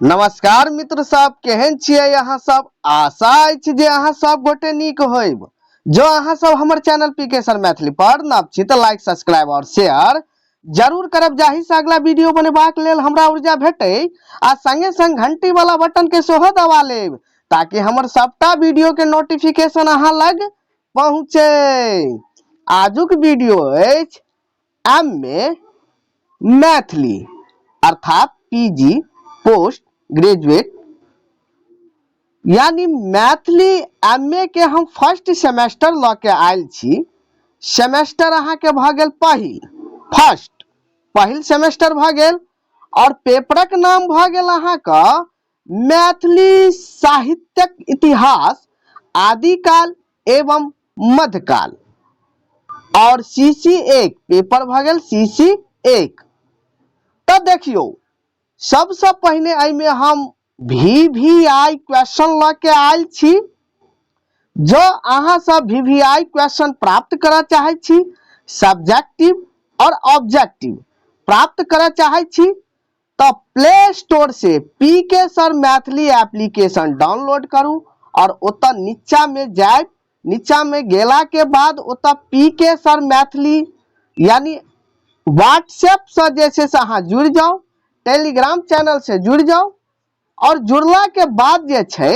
नमस्कार मित्र सब, केहन छियै अहाँ सब? आशा अछि जे अहाँ सब गोटे नीक होइब। जो अहाँ सब हमर चैनल पी के सर मैथिली पर नव छी तऽ लाइक, सब्सक्राइब और शेयर जरूर करब, जाहि से अगला वीडियो बनेबाक लेल हमरा ऊर्जा भेटै, आ संगे संग घंटी वाला बटन के सेहो दबा लेब ताकि हमर सबटा वीडियो के नोटिफिकेशन अहाँ लग पहुँचे। आजुक वीडियो अछि एम ए मैथिली अर्थात पीजी पोस्ट ग्रेजुएट, यानी मैथिली एम ए के हम फर्स्ट सेमेस्टर लऽ के आयल छी। सेमेस्टर अहाँके भऽ गेल पहिल, फर्स्ट पहिल सेमेस्टर भऽ गेल और पेपरक नाम भऽ गेल अहाँके मैथिली साहित्यक इतिहास आदिकाल एवं मध्यकाल, और सी सी एक पेपर भऽ गेल सी सी एक। तऽ देखियौ, सबसँ पहिने एहिमे हम भी भी I question लऽ के आयल छी। जँ अहाँ सब भी भी I question प्राप्त करऽ चाहै छी, सब्जेक्टिव और ऑब्जेक्टिव प्राप्त करऽ चाहै छी, तऽ प्ले स्टोर से पी के सर मैथिली एप्लीकेशन डाउनलोड करू और ओतऽ नीचा में जायब। नीचा में गेला के बाद ओतऽ पी के सर मैथिली यानी व्हाट्सएप से जे छै से अहाँ जुड़ि जाउ, टेलीग्राम चैनल से जुड़ि जाउ और जुड़ला के बाद जे छै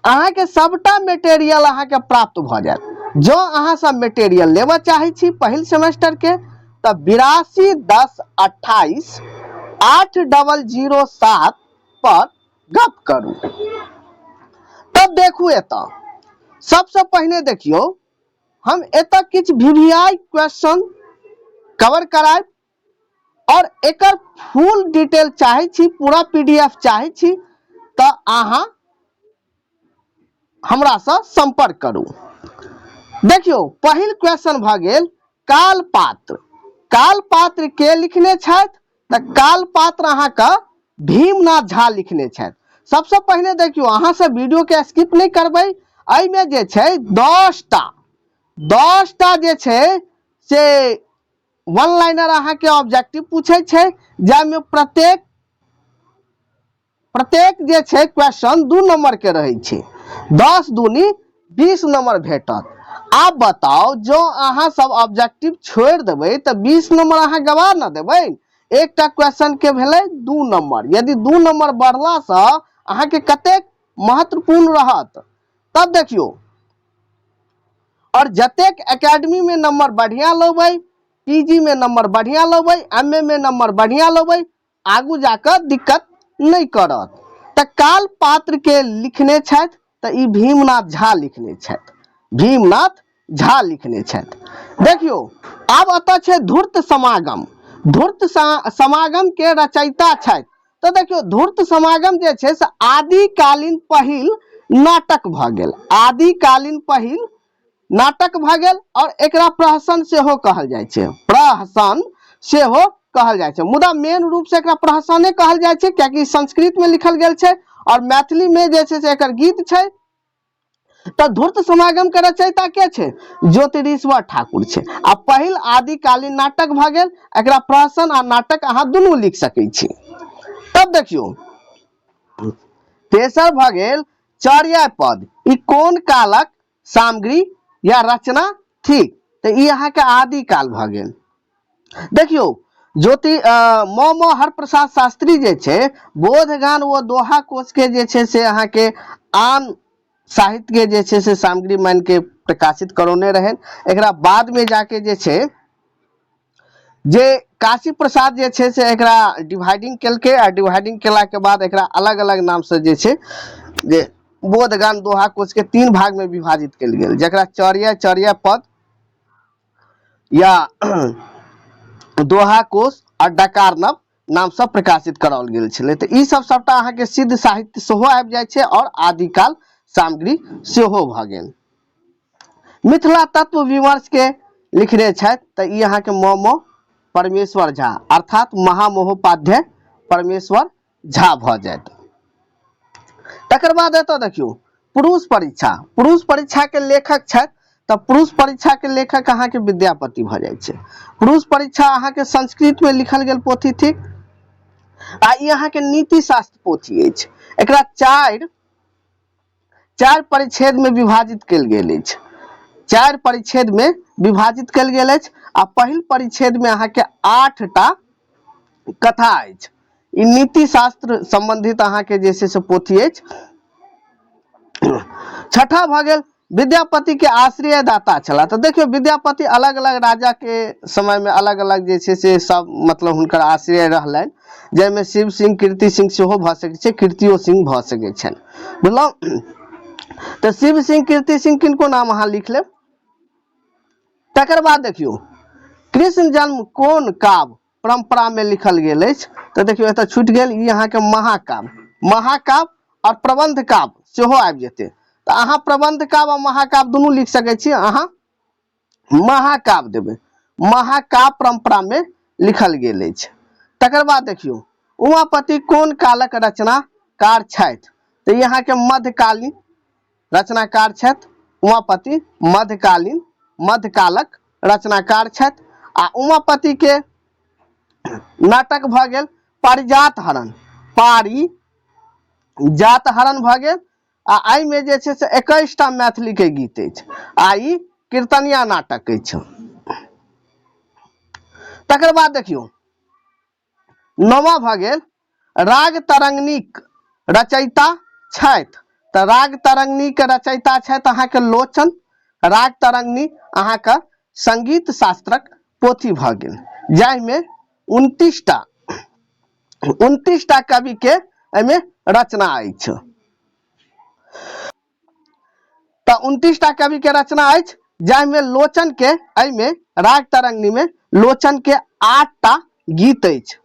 अहाँके सबटा मटेरियल अहाँके प्राप्त भऽ जायत। जँ अहाँ सब मटेरियल लेबऽ चाहै छी पहिल सेमेस्टर के तऽ 82 10 28 8 00 7 पर गप करू। तब देखू, एतऽ सबसँ पहिने देखियौ, हम एतऽ किछु V V I question cover करायब और एकर फुल डिटेल चाहै छी, पूरा पीडीएफ चाहै छी तऽ अहाँ हमरासँ संपर्क करू। देखियौ, पहिल क्वेश्चन भऽ गेल कालपात्र। कालपात्र के लिखने छथि? तऽ कालपात्र अहाँके भीमनाथ झा लिखने छथि। सबसँ पहिने देखियौ, अहाँ सब वीडियो के स्किप नहि करबै। एहिमे जे छै 10टा जे छै से वन लाइनर अहाँके ऑब्जेक्टिव पूछै छै, जाहिमे प्रत्येक प्रत्येक जे छै क्वेश्चन 2 नंबर के रहै छै। 10 दूनी 20 नंबर भेटत। आब बताउ, जो अहाँ सब ऑब्जेक्टिव छोड़ि देबै तऽ 20 नंबर अहाँ गवा न देबै। एकटा क्वेश्चन के भेलै 2 नंबर। यदि 2 नंबर बढ़लासँ अहाँके कतेक महत्वपूर्ण रहत। तब देखियौ, और जतेक एकेडमी में नंबर बढ़िया लेबै, पीजी में नंबर बढ़िया लेबै, एम ए में नंबर बढ़िया लेबै, आगू जाकऽ दिक्कत नहि करत। तऽ काल पात्र के लिखने छथि तऽ ई भीमनाथ झा लिखने छथि, भीमनाथ झा लिखने छथि। देखियौ, आब एतऽ छै धूर्त समागम। धूर्त समागम के रचयिता छथि तऽ देखियौ, धूर्त समागम जे छै से आदिकालीन पहिल नाटक भऽ गेल, आदिकालीन पहिल नाटक भऽ गेल और एकरा प्रहसन सेहो कहल जाइ छै, प्रहसन सेहो कहल जाइ छै। मुदा मेन रूप से एकरा प्रहसने कहल जाइ छै, कियाकि संस्कृत में लिखल गेल छै और मैथिली में जे छै से एकर गीत छै। तऽ धूर्त समागम के रचयिता के छै? ज्योतिरीश्वर ठाकुर छै। आ पहिल आदिकालीन नाटक भऽ गेल। एकरा प्रहसन आ नाटक अहाँ दुनू लिख सकै छी। तब देखियौ, तेसर भऽ गेल चर्या पद। ई कोन कालक सामग्री या रचना थिक? तऽ ई अहाँके आदिकाल भऽ गेल। देखियौ, ज्योति म म हरप्रसाद शास्त्री जे छै बोधगान व दोहा कोश के जे छै से अहाँके आन साहित्य के जे छै से सामग्री मान के प्रकाशित करौने रहनि। एकरा बाद में जाके जे छै जे काशी प्रसाद जे छै से एकरा डिवाइडिंग केलकै आ डिवाइडिंग केला के बाद एकरा अलग अलग नाम से जे छै जे बोधगान दोहा कोश के 3 भाग में विभाजित कयल गेल, जकरा चर्या चर्या पद या दोहा कोश आ डकारनव नाम से प्रकाशित कराओल गेल छलै। तऽ ई सब सबटा अहाँके सिद्ध साहित्य सेहो आबि जाइ छै और आदिकाल सामग्री सेहो भऽ गेल। मिथिला तत्व विमर्श के लिखने छथि तऽ ई अहाँके म म परमेश्वर झा अर्थात महामहोपाध्याय परमेश्वर झा भऽ जायत। तकर बाद एतऽ देखियौ पुरुष परीक्षा। पुरुष परीक्षा के लेखक छथि तऽ पुरुष परीक्षा के लेखक अहाँके विद्यापति भऽ जाइ छै। पुरुष परीक्षा अहाँके संस्कृत में लिखल गेल पोथी थिक। आ ई अहाँके नीति शास्त्र पोथी अछि। एकरा चारि चारि परिच्छेद में विभाजित कयल गेल अछि। चारि परिच्छेद में विभाजित कयल गेल अछि आ पहिल परिच्छेद में अहाँके 8टा कथा अछि। ई नीति शास्त्र संबंधित अहाँके जे छै से पोथी अछि। छठा भऽ गेल विद्यापति के आश्रयदाता छलाह। तऽ देखियौ विद्यापति अलग अलग राजा के समय में अलग अलग जे छै से सब मतलब हुनकर आश्रय रहलनि, जाहिमे शिव सिंह, कीर्ति सिंह सेहो भऽ सकै छै, कीर्तियो सिंह भऽ सकै छनि, बुझलहुँ। तऽ शिव सिंह, कीर्ति सिंह किनको नाम अहाँ लिख लेब। तकर बाद देखियौ कृष्ण जन्म कोन काव्य परंपरा में लिखल गेल अछि। तऽ देखियौ एतऽ छूटि गेल ई अहाँके महाकाव्य, महाकाव्य और प्रबंध काव्य सेहो आबि जेतै। तऽ अहाँ प्रबंध काव्य आ महाकाव्य दुनू लिख सकै छी। अहाँ महाकाव्य देबै, महाकाव्य परंपरा में लिखल गेल अछि। तकर बाद देखियौ उमापति कोन कालक रचनाकार छथि। तऽ ई अहाँके मध्यकालीन रचनाकार छथि। उमापति मध्यकालीन मध्यकालक रचनाकार छथि। आ उमापति के नाटक भऽ गेल पारिजात हरण, पारिजात हरण भऽ गेल। आ एहिमे जे छै से 21टा मैथिली के गीत अछि आ ई कीर्तनिया नाटक अछि। तकर बाद देखियौ नौवा भऽ गेल राग तरंगिणीक रचयिता छथि। तऽ राग तरंगिणीक रचयिता छथि अहाँके लोचन। राग तरंगिणी अहाँके संगीत शास्त्रक पोथी भऽ गेल, जाहिमे 29टा कवि के एहिमे रचना अछि। तऽ 29टा कवि के रचना अछि, जाहिमे लोचन के एहिमे राग तरंगिणी में लोचन के 8टा गीत अछि,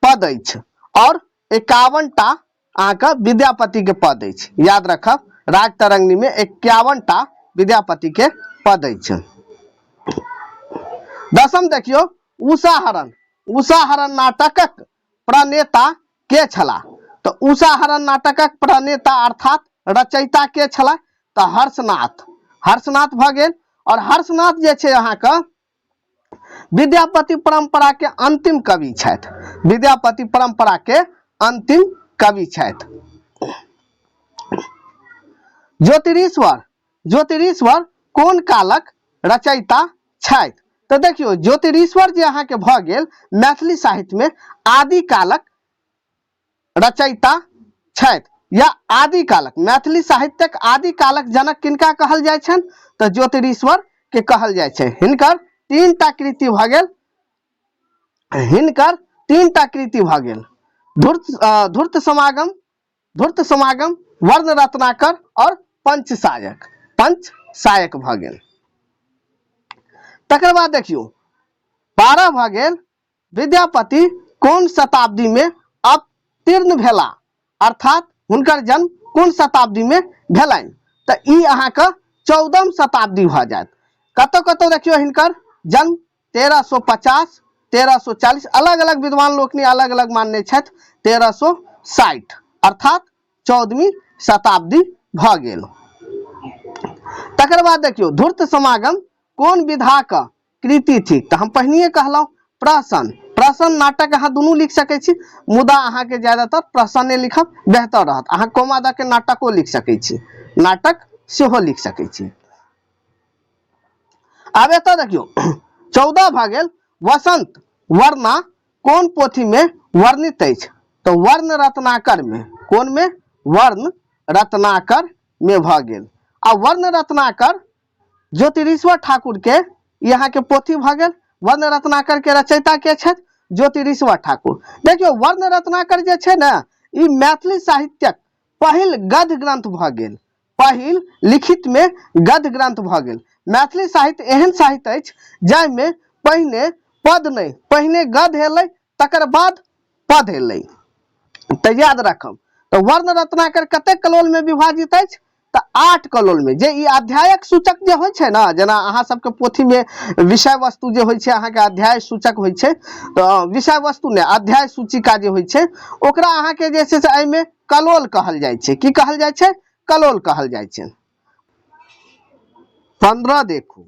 पद अछि, और 51टा अहाँके विद्यापति के पद अछि। याद रखब राग तरंगिणी में 51टा विद्यापति के पद अछि। दसम देखियौ उषाहरण, उषाहरण नाटकक प्रणेता के छलाह। तऽ उषाहरण नाटकक प्रणेता अर्थात रचयिता के छलाह। तऽ हर्षनाथ, हर्षनाथ भऽ गेल। और हर्षनाथ जे छै अहाँके विद्यापति परंपरा के अंतिम कवि छथि, विद्यापति परंपरा के अंतिम कवि छथि। ज्योतिरीश्वर, ज्योतिरीश्वर कोन कालक रचयिता छथि। तऽ देखियौ ज्योतिरीश्वर जे अहाँके भऽ गेल मैथिली साहित्य में आदि कालक रचयिता छथि, या आदि कालक मैथिली साहित्यक आदि कालक जनक किनका कहल जाइ छनि। तऽ ज्योतिरीश्वर के कहल जाइ छै। हिनकर 3टा कृति भऽ गेल, हिनकर 3टा कृति भऽ गेल धूर्त समागम, धूर्त समागम, वर्ण रत्नाकर और पंचसायक, पंचसायक भऽ गेल। तकर बाद देखियौ 12 भऽ गेल विद्यापति कोन शताब्दी में अवतीर्ण भेला, अर्थात हुनकर जन्म कोन शताब्दी में भेलनि। तऽ ई अहाँके 14वीं शताब्दी भऽ जायत। कतौ कतौ देखियौ हिनकर जन्म 1350, 1340, अलग अलग विद्वान लोकनि अलग अलग मानने छथि, 1360 अर्थात 14वीं शताब्दी भऽ गेल। तकर बाद देखियौ धूर्त समागम कोन विधाक कृति थिक। तऽ हम पहिनहिए कहलहुँ प्रहसन, प्रहसन नाटक अहाँ दुनू लिख सकै छी, मुदा अहाँके ज्यादातर प्रहसने लिखब बेहतर रहत। अहाँ कोमा दऽ के नाटको लिख सकै छी, नाटक सेहो लिख सकै छी। आब एतऽ देखियौ 14 भऽ गेल वसंत वर्णा कोन पोथी में वर्णित अछि। तऽ वर्ण रत्नाकर में, कोन में, वर्ण रत्नाकर में भऽ गेल। आ वर्ण रत्नाकर ज्योतिरीश्वर ठाकुर के यहाँ के पोथी भऽ गेल। वर्ण रत्नाकर के रचयिता के छथि, ज्योतिरीश्वर ठाकुर। देखियौ वर्ण रत्नाकर जे छै ने ई मैथिली साहित्यक पहिल गद्य ग्रंथ भऽ गेल, पहिल लिखित में गद्य ग्रंथ भऽ गेल। मैथिली साहित्य एहन साहित्य अछि जाहिमे पहिने पद नहि, पहिने गद्य एलै तकर बाद पद एलै। तऽ याद रखब। तऽ वर्ण रत्नाकर कतेक कलोल में विभाजित अछि। तऽ 8 कलोल में। जे ई अध्यायक सूचक जे होइ छै ने, जेना अहाँ सबके पोथी में विषय वस्तु जे होइ छै अहाँके अध्याय सूचक होइ छै, तऽ विषय वस्तु नहि अध्याय सूचिका जे होइ छै ओकरा अहाँके जे छै से एहिमे कलोल कहल जाइ छै। की कहल जाइ छै, कलोल कहल जाइ छै। 15 देखू,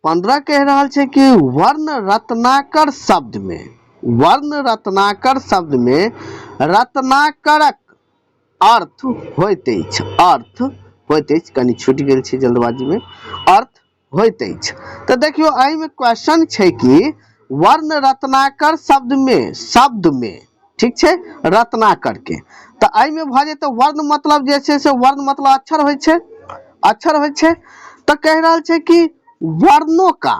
15 कहि रहल छै कि वर्ण रत्नाकर शब्द में वर्ण रत्नाकर शब्द में रत्नाकरक अर्थ होइत अछि, अर्थ होइत अछि, कनि छूटि गेल छै जल्दबाजीमे, अर्थ होइत अछि। तऽ देखियौ एहिमे क्वेश्चन छै कि वर्ण रत्नाकर शब्दमे, शब्दमे, ठीक छै, रत्नाकर के, तऽ एहिमे भऽ जेतै वर्ण मतलब जे छै से वर्ण मतलब अक्षर होइ छै, अक्षर होइ छै। तऽ कहि रहल छै कि वर्णों का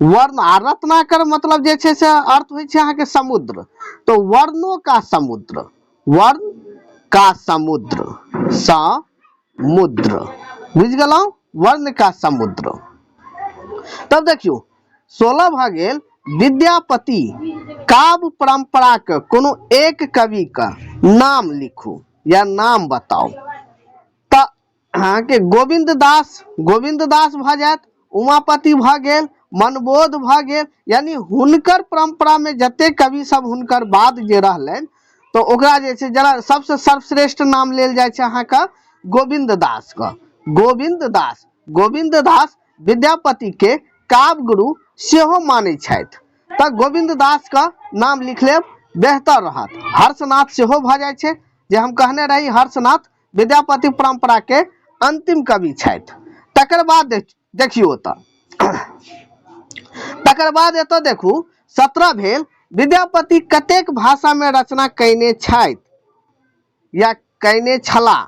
वर्ण, आ रत्नाकर मतलब जे छै से अर्थ होइ छै अहाँके समुद्र, तऽ वर्णों का समुद्र, वर्ण का समुद्र, समुद्र, बुझि गेलहुँ, वर्ण का समुद्र। तब देखियौ 16 भऽ गेल विद्यापति काव्य परंपरा के कोनो एक कवि का नाम लिखू या नाम बताउ। तऽ अहाँके गोविन्द दास, गोविन्द दास भऽ जायत, उमापति भऽ गेल, मनबोध भऽ गेल, यानी हुनकर परम्परामे जते कवि सब हुनकर बाद जे रहलनि तऽ ओकरा जे छै जेना सबसँ सर्वश्रेष्ठ नाम लेल जाइ छै अहाँके गोविन्द दासके। गोविन्द दास, गोविन्द दास विद्यापतिके काव्य गुरु सेहो मानै छथि, तऽ गोविन्द दासके नाम लिख लेब बेहतर रहत। हर्षनाथ सेहो भऽ जाइ छै, जे हम कहने रही हर्षनाथ विद्यापति परंपरा के अंतिम कवि छथि। तकर बाद देखियौ ओतऽ, तकर बाद एतऽ देखू 17 भेल विद्यापति कतेक भाषा में रचना कयने छथि या कयने छलाह,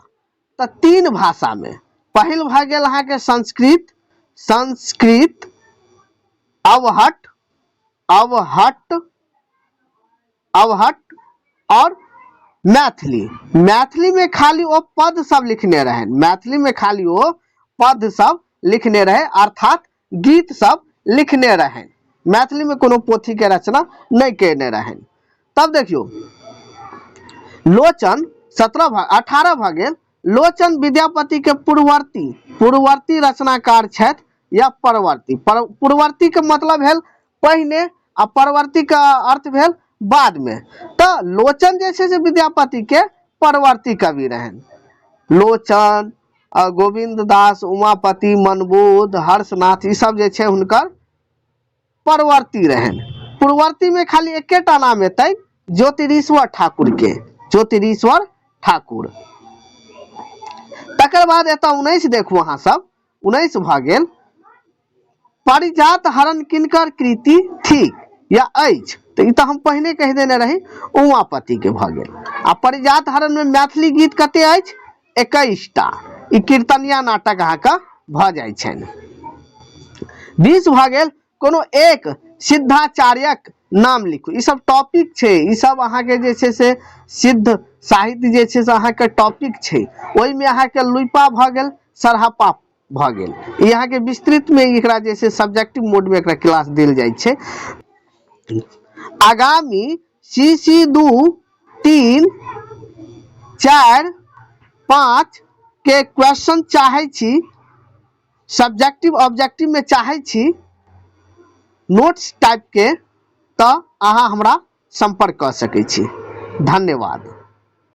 तऽ 3 भाषा में। पहिल भऽ गेल अहाँके संस्कृत, संस्कृत, अवहट, अवहट, अवहट और मैथिली। मैथिली में खाली ओ पद सब लिखने रहे, मैथिली में खाली ओ पद सब लिखने रहे, अर्थात गीत सब लिखने रहे, मैथिली में कोनो पोथी के रचना नहीं केने रहे। तब देखियो लोचन 17 भऽ 18 भऽ गेल। लोचन विद्यापति के पूर्ववर्ती, पूर्ववर्ती रचनाकार छथि या परवर्ती। पूर्ववर्ती के मतलब भेल पहिने आ परवर्ती के अर्थ भेल बाद में। तऽ लोचन जे छै से विद्यापति के परवर्ती कवि रहनि। लोचन, गोविंद दास, उमापति, मनबोध, हर्षनाथ, ई सब जे छै हुनकर परवर्ती रहनि। पूर्ववर्ती में खाली एकेटा नाम एतै, ज्योतिरीश्वर ठाकुर के, ज्योतिरीश्वर ठाकुर। तकर बाद एतऽ 19 देखू अहाँ सब, 19 भऽ गेल पारिजात हरण किनकर कृति थिक या अछि, तऽ ई तऽ हम पहिने कहि देने रही उमापति के भऽ गेल। आ पारिजात हरण में मैथिली गीत कते अछि, 21टा। ई कीर्तनिया नाटक अहाँके भऽ जाइ छनि। 20 भऽ गेल कोनो एक सिद्धाचार्यक नाम लिखू। ई सब टॉपिक छै, ई सब अहाँके जे छै से सिद्ध साहित्य जे छै से अहाँके टॉपिक छै। ओहिमे अहाँके लुइपा भऽ गेल, सरहपा भऽ गेल। ई अहाँके विस्तृत में एकरा जे छै सब्जेक्टिव मोड में एकरा क्लास देल जाइ छै। आगामी सी सी 2 3 4 5 के क्वेश्चन चाहै छी, सब्जेक्टिव ऑब्जेक्टिव में चाहै छी नोट्स टाइप के, तऽ अहाँ हमरा संपर्क कऽ सकै छी। धन्यवाद।